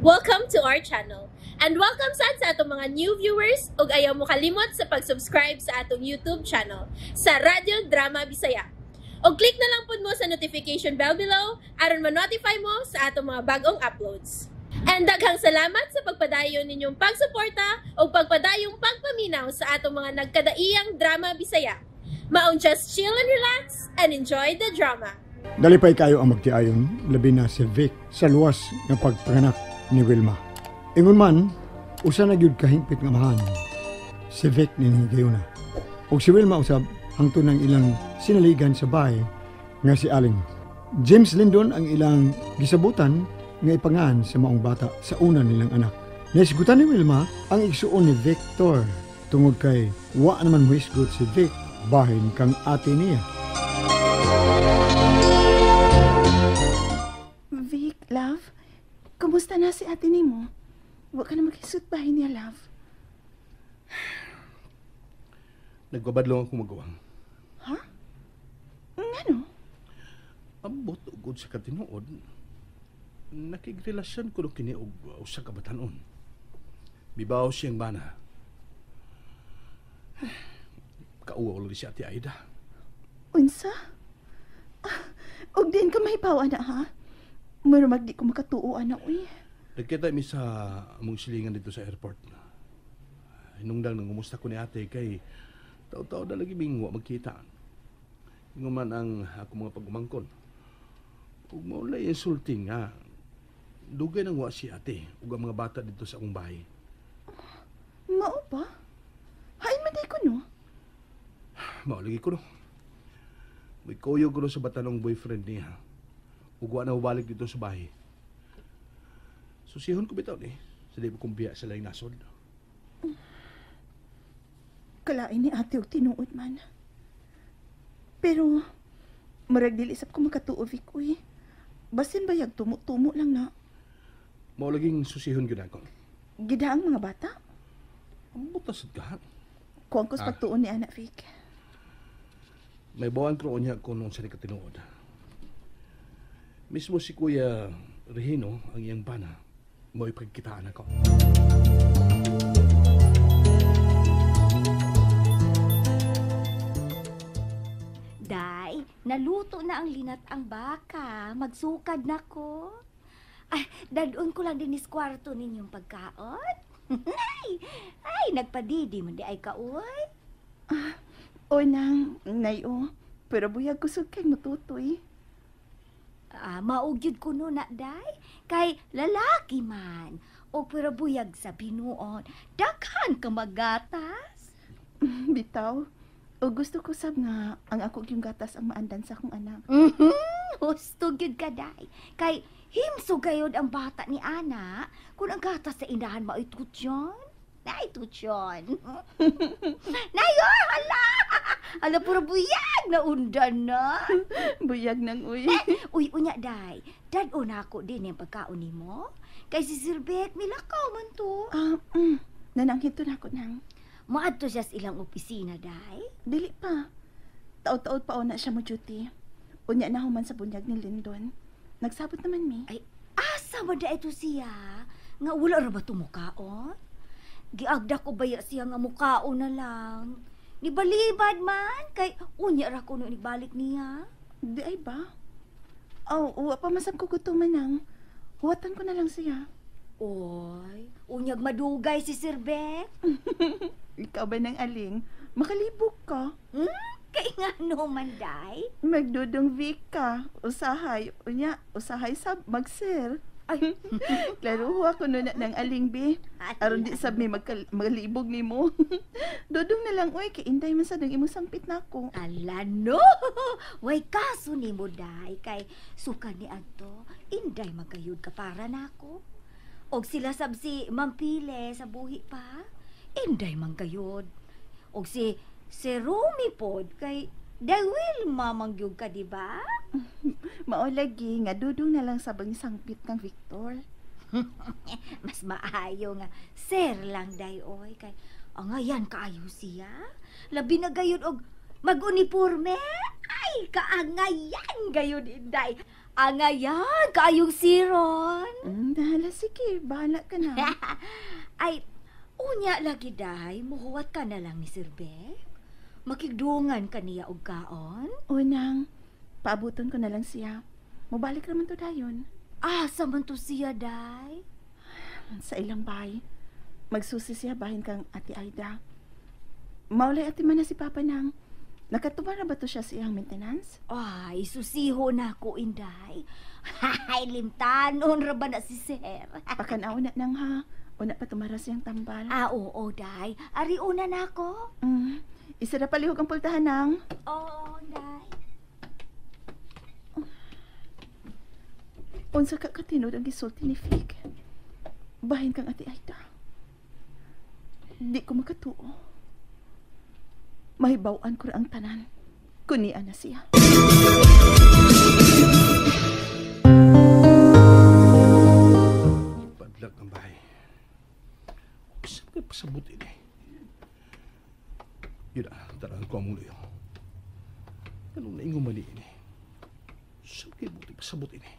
Welcome to our channel. And welcome sad sa atong mga new viewers ug ayaw mo kalimot sa pag-subscribe sa atong YouTube channel sa Radyo Drama Bisaya. Og click na lang pud mo sa notification bell below aron ma-notify mo sa atong mga bagong uploads. And daghang salamat sa pagpadayon ninyong pagsuporta ug pagpadayong pagpaminaw sa atong mga nagkadaiyang drama Bisaya. Maong just chill and relax and enjoy the drama. Nalipay kayo ang magtiayon, labi na si Vic sa luwas nga pagpanganak ni Wilma. Ingon man, usa na gyud kahingpit nga amahan si Vic nining higayuna. Ug si Wilma usab hangtod ng ilang sinaligan sa bahay nga si Aling. James Lindon ang ilang gisabutan nga ipangan sa maong bata sa una nilang anak. Naisgutan ni Wilma ang igsuon ni Victor tungod kay wa naman mohisgot si Vic bahin kang ate niya. Vic, love, kumusta na si ate nimo? Wa ka na maghisgot bahin niya, love. Nagwabadlong ako magawang. Ha? Ngano? Ambot ugod sa katinuod, nakigrelasyon ko no kini og usa ka batan-on. Bibaw siyang bana. Kauwa lagi si Ate Aida. Unsa? Og din ka mahibaw, ana, ha? Murag di ko makatuo, ana, uy. Nagkita mi sa among silingan dito sa airport. Hinungdang nang kumusta ko ni ate kay taw-taw na lagi ming wa magkita. Ingon man ang ako mga pagumangkon. Ug mao lay insulting nga. Dugay nang wa si ate ug ang mga bata dito sa akong bahay. Mao ba? Hain man di ko no? Mao lagi ko no. May kuyog ko no sa batanong boyfriend niya. Ug wa na mobalik dito sa bahay. Susihon ko bitaw ni. Sa di ko kumbiya sa laing nasod. Kalain ni ate og tinuod man. Pero murag dili sab ko makatuo, Vic, uy. Basin bayag tumo-tumo lang na. Mao laging susihon gyud ako. Gida ang mga bata? Ambot na sad ka. Kuang ko sa pagtuon ni anak, Vic. May bawang ko niya kung noon sa katinuod. Mismo si Kuya Regino ang iyang bana. Mo'y pagkitaan ako. Day, naluto na ang linat ang baka. Magsukad na ko. Ay, dadun ko lang din is kwarto ninyong pagkaon. Ay, nagpadidi man di ay kauy. O nang, nay o. Pero buyag kusog kay mututoy. Ah, maugyod ko no na, day. Kay lalaki man. O pero buyag sa binuon. Daghan ka magatas. Bitaw. O gusto ko sab nga ang ako yung gatas ang maandan sa akong anak. Husto gyud ka, day. Kay himso gayod ang bata ni ana kung ang gatas sa inahan maoy tutsyon. Nay, tutsyon. Nayo, hala! Hala, puro buyag na undan na. Buyag nang uy. Uy, unya, day. Dad-o na ako din yung pagkaon nimo. Kay si Sir Beck, milakaw man to. Nananghito na ako nang. Maadto siya sa ilang opisina, day. Dili pa. Taod-taod pa na siya mo duty. Unya na human sa bunyag ni Lindon. Nagsabot naman mi. Ay, asa ba da ito siya? Nga wala ra ba tumukaon? Giagda ko baya siya nga mukaon na lang. Nibalibad man, kay unya ra ko nung ibalik niya. Di ay ba? Oh, uwa pa masab ko gutuman nang. Huwatan ko na lang siya. Oy, unyag madugay si Sir Beck. Ikaw ba ng aling? Makalibog ka. Kay nga no man, day. Magdudong Vic ka. Usahay. Unya, usahay sab mag-sir. Ay. Klaro huwa ko nun ng aling, be. Aron di sab may magalibog nimo. Dudong na lang, uy, kay inday man sad ang imong sangpit nako. Ala no. Way kaso nimo, day, kay suka ni adto, inday magayud ka para nako. Og sila sab si Ma'am Pile sa buhi pa, inday manggayod. Og si Rumi pod kay day Wilma mangyug ka, di ba? Mao lagi nga dudong na lang sa bang sangpit kang Victor. Mas maayo nga sir lang day oy kay angayan kaayo siya. Labi na gayud og mag-uniforme. Ay kaangayan gayud inday. Angayan kaayong siron. Dahala sige. Sige, bahala ka na. Ay, unya lagi day, muhuwat ka na lang ni Sir Beck. Makigdungan ka niya og kaon. Unang, paabuton ko na lang siya. Mubalik raman to dayon. Ah, sa man to siya, day? Sa ilang bahay. Magsusi siya bahin kang Ate Aida. Maulay ati man na si Papa nang. Nakatumara ba to siya sa iyang maintenance? Ay, susiho na ako, Inday. Ay, limtanon ra ba na si Sir? Pakanaw na nang ha. Una pa tumara siyang tambal. Ah, oo, Day. Ari, una na ako. Isa na palihog ang pultahan nang. Oo, Day. Unsa ka katinod ang gisulti ni Fig. Bahin kang Ate Aida. Di ko makatuo. Mahibaw-an ko ra ang tanan. Kunian na siya. Padlak ang bahay. Saan kayo pasabot ini? Yun ah, tarang ko ang mulo. Anong naingo mali ini? Saan kayo buti pasabot ini?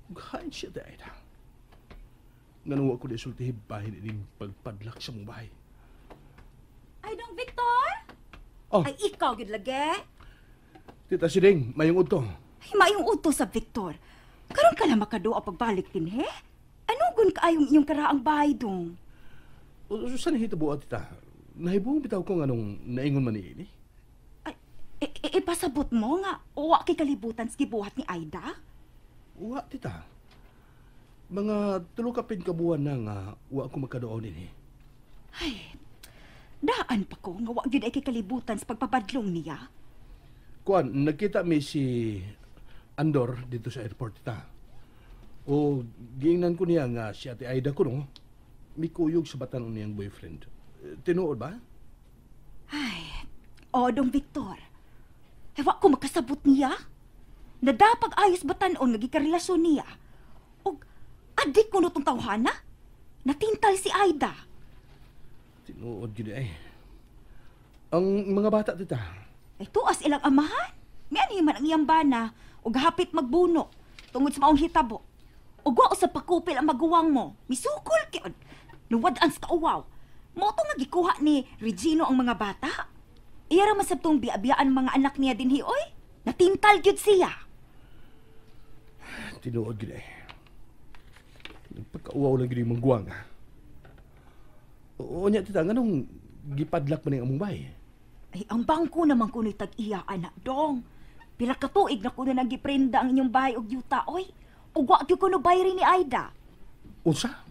Ughain siya dahil. Nganong wa ko di sultihi bahin ining pagpadlak sa mong bahay. Ay, Dong Victor? Oh. Ay, ikaw gid lagi. Tita Siding, mayong udto. Ay, mayong udto sa Victor. Karon ka na makaduwa pagbalik din, he? Ano gun kaayong iyong karaang bahay, dong? Saan nahitabo, tita? Nahibuong bitaw ko nga nung naingon man ni ini. Ay, ipasabot mo nga. Uwa kay kalibutan sa gibuhat ni Aida? Uwa, tita. Mga tulo ka pin kabuwan na nga uwa ko magkadoon ini. Ay, daan pa ko nga wa gyud ay kay kalibutan sa pagpabadlong niya. Kuan, nagkita mi si Andor dito sa airport, tita. O giingnan ko niya nga si Ate Aida ko no, mikuyog sa batan niyang boyfriend. Tinuod ba? Ay, o Dong Victor. Ay, wa ko makasabot niya. Nadapag ayos batan-on nga gikarelasyon niya. Og adik ko no tong tawhana. Natintal si Aida. Tinuod gyud ay. Ang mga bata, tita. Ay, tuas ilang amahan. Mianhi man ang iyang bana og hapit magbuno tungod sa maong hitabo. Ug wa usab pakupil ang maguwang mo. Misukol gyud. Nuwad-an sa kauwaw. Mao to nga gikuha ni Regino ang mga bata. Iya ra man sab tong biya-biyaan mga anak niya dinhi oy. Natintal gyud siya. Tinuod gyud ay. Nagpakauwaw lang gyud yung maguwang. Oo nya tita, nganong gipadlak man ang among bahay? Ay, ang bangko naman kuno'y tag-iya, anak dong. Pila ka tuig na kuno nang giprenda ang inyong bahay og yuta, oy. Ug wa gyud kuno bayri ni Aida. Unsa?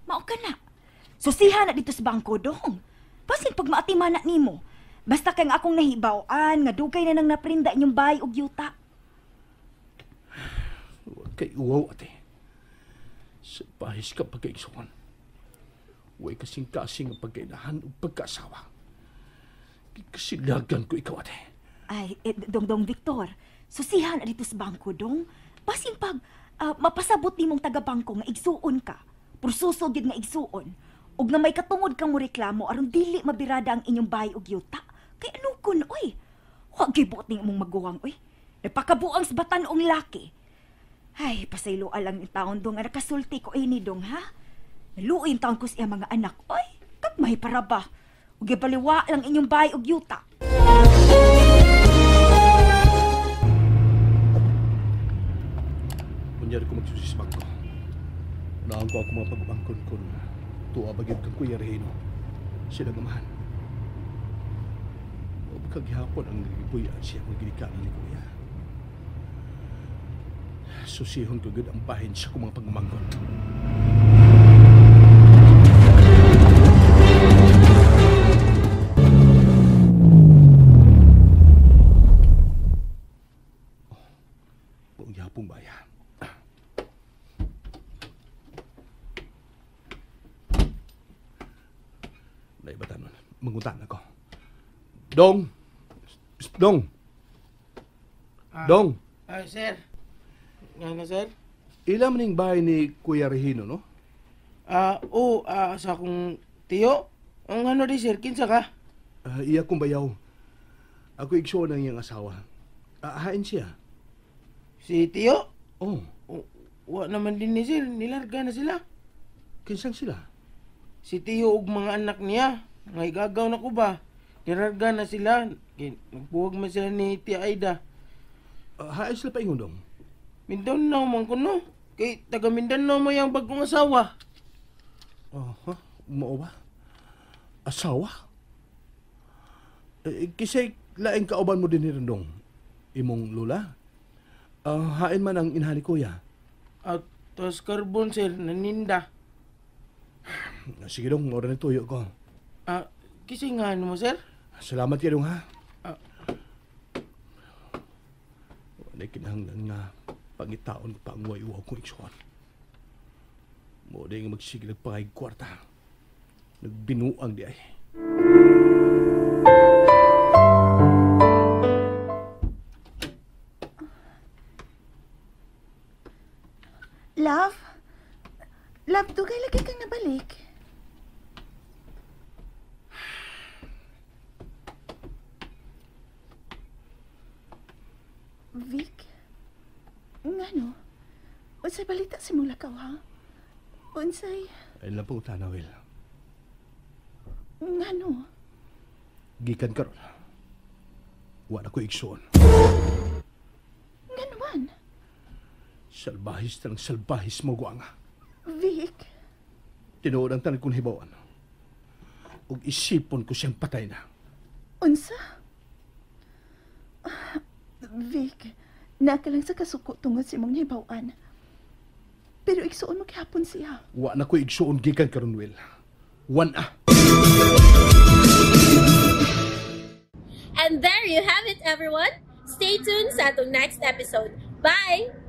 Mao ka na. Susiha na dito sa bangko, dong. Basin pag maatima na nimo. Basta kang akong nahibaw-an nga dugay na nang naprinda inyong bahay og yuta. Wa kay uwaw, ate. Sa bahis ka pagkaigsuon. Huwag kasing-kasing ang pagkainahan o pagkaasawa. Kasilagan ko ikaw, ate. Ay, dong Victor, susihan na dito sa bangko, dong. Basin pag mapasabot nimong taga-bangko nga igsuon ka, pursuso gyud nga igsuon, ug na may katungod kang moreklamo aron dili mabirada ang inyong bahay og yuta. Kay ano kun, oy? Wa gyud buot ning imong maguwang, oy. Nagpakabuang sa batan-ong laki. Ay, pasaylo alang yung taon, dong, nga nakasulti ko ini, dong, ha? Naluoy yung taon ko sa iyang mga anak, oy. Kagmay para ba? Ug gibaliwa lang inyong bahay og yuta. Kunyari ko magsusi sa bangko. Unahan ko ako mga pag-ubangkon kung tuwa ba gyud kang Kuya Regino. Sila gamahan. O kaghapon ang nagibuyaan siya mga ginikanan ni Kuya. Susihon ko gyud ang bahin sa akong mga pagmamangkon. Buong gihapong baya. Naibatan nun. Mangutan ako. Dong! Dong! Dong! Ay, sir. Nga na, sir? Ila man ning bahay ni Kuya Regino, no? Oo, sa akong tiyo. Ang ano di, sir? Kinsa ka? Iya kong bayaw. Ako igsuon ang iyang asawa. Hain siya. Si tiyo? Oh. Wa naman din ni sir, nilarga na sila. Kinsang sila? Si Tiyo ug mga anak niya, nga igagaw na ko ba? Nilarga na sila. Kay nagbuwag man sila ni Tia Aida. Haay sila paingon dong. Mindanao man kuno. Kay taga Mindanao mo yang bagong asawa. Aha, mao ba? Asawa? Eh, kisay laing kauban mo din ni dong. Imong lula? Hain man ang inhan ni kuya. At tos carbon sir, naninda. Sige dong, mora ni tuyo ko. Ah, kisay nga ano mo sir? Salamat kayo dong ha. Ah. Wala kinahanglan nga pangitaon ko pa ang wayuwaw kong iksuan. Mo di nga magsige nagpangay kwarta. Nagbinuang di ay. Love? Love, dugay lagi kang nabalik. Vic? Ngano? Unsay balita sa imong lakaw, ha? Unsay... Ay lang po utana, Will. Ngano? Gikan karon. Wala ko igsuon. Ngano man? Salbahis talang salbahis mo guanga. Vic? Tinuod ang tanan kong hibawan. Ug isipon ko siyang patay na. Unsa? Vic, naa ka lang sa kasuko tungod sa imong nahibaw-an. Pero igsuon mo gihapon siya. Wa na ko igsuon gikan karon, Will. Wan ah. And there you have it, everyone. Stay tuned sa atong next episode. Bye!